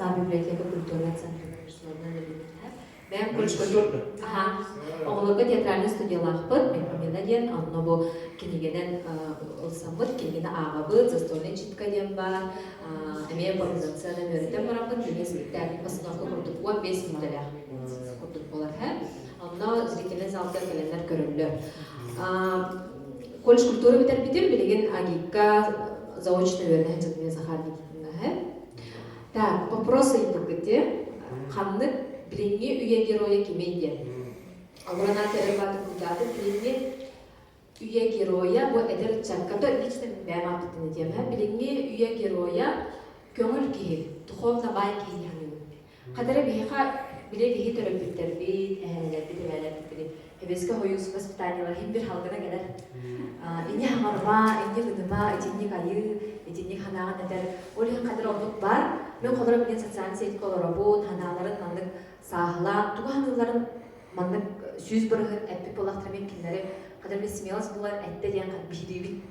Саха библиотека культурнай центрыгар режиссерунан үлэлиибит. Бэйэм колледжка Аха. Оҕолорго театральнай студиялаахпыт, Мельпомена диэн, онно бу кинигэнэн ылсаммыт, кинигэни ааҕабыт, застольный читка диэн баар, эмиэ импровизациянан үөрэтэн бараммыт, билигин спектакль постановка курдук 15 мүнүүтэлээх курдук буолар. Онно зрительный залга кэлэннэр көрөллөр. Колледж культуры бүтэрбитим, билигин АГИКка заочно үөрэнэ сылдьабын Захар Никитинаһы. Так, вопрос ыйыппыккыт Ханнык билиҥҥи үйэ геройа кимий диэн. Албан аата өр баатырбытааты билиҥҥи үйэ геройа бу эдэр ыччакка то лично бэйэм ааппытын этиэм билиҥҥи үйэ геройа көҥүл киһи, духовно баай киһи дии саныыбын. Хата эрэ биһиэхэ били биһи төрөппүттэрбит, эһээлэрбит, эбээлэрбит били Сэбиэскэй Сойуус воспитаниелара иһин бир халгына кэлэр. Инни хаҥарыма, инни гыныма, итинник айыы, итинник санааҕын этэр. Ол иһин хата эрэ оннук баар. Мин холоро билигин социальнай сетька олоробун, санааларын маннык сааһылаан, тугу саныылларын маннык 100% эппит буоллахтара мин кинилэри хата эрэ смелость булан эттэ диэн биһириибит.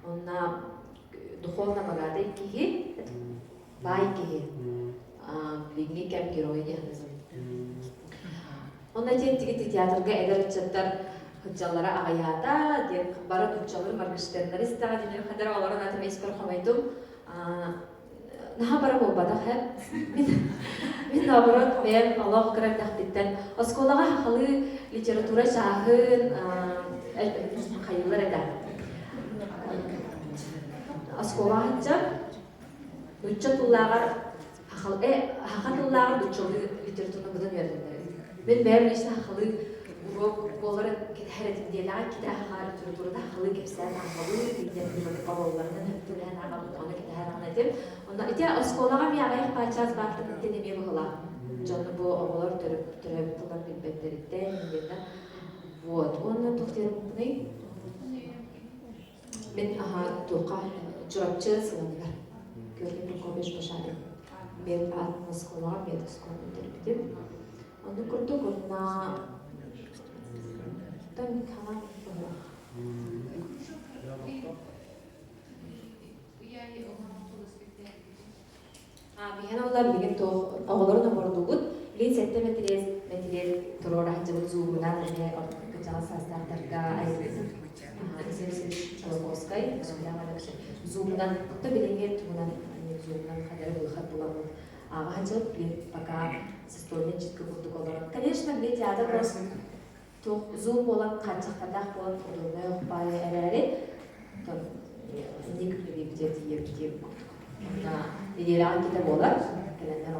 Онно духовно богатый киһи баай киһи билиҥҥи кэм геройа диэн Онно диэн тигити театрга эдэр ыччаттар сылдьаллара аҕыйаата диэн бары нууччалары Моргенштерннары истэҕэ диэн хадара олорон атым испэр хомойдум наһаа бара буолбатах ээ мин мин наоборот бэйэм олох кыра эрдэхпиттэн оскуолаҕа сахалыы литература чааһын хайыылар этэ оскуолаҕа сылдьан Нуучча тыллааҕар саха тыллааҕар нууччалыы литератураны быдан үөрэтэллэр эбит. Мин бэйэм лично сахалыы уруок буоларын кэтэһэр этим диэтэҕэ китэ саха литературата сахалыы кэпсээн ааҕабыт диэн оҕолорунан өттүлээн ааҕабыт ону кэтэһэр аҕын этим. Онно ити оскуолаҕа эмиэ аҕыйах бачаас баартан иттэн эмиэ быһылаах. Дьону бу оҕолор төрөөбүт тылларын билбэттэриттэн диэннэ. Вот. Уонна туох диэн Мин аһа туохха Чурапчы сыланыгар Георгий Прокопьевич Башарин мед аатын оскуолаҕа мед оскуоланы бүтэрбитим. Оннук курдук уонна там хаҥан Биһэн оллар билигин туох оҕолорун оҥордубут. Билигин сэттэ мэтириэт мэтириэт туруора сылдьыбыт зуумунан эмиэ кырдьаҕас саастаахтарга Чолоковскай зуумунан то билиҥҥи туһунан зуумунан хадары выход буламмыт ааҕа сылдьыбыт билин пока застольный читка курдук олорон конечно били театр туох зуум буолан хааччахтардаах буолан удобнай баайы эрээри ник үлэлиибит тиийэбит диэбит курдук. Нэдиэлэҕэ иккитэ буолар, кэлэннэр.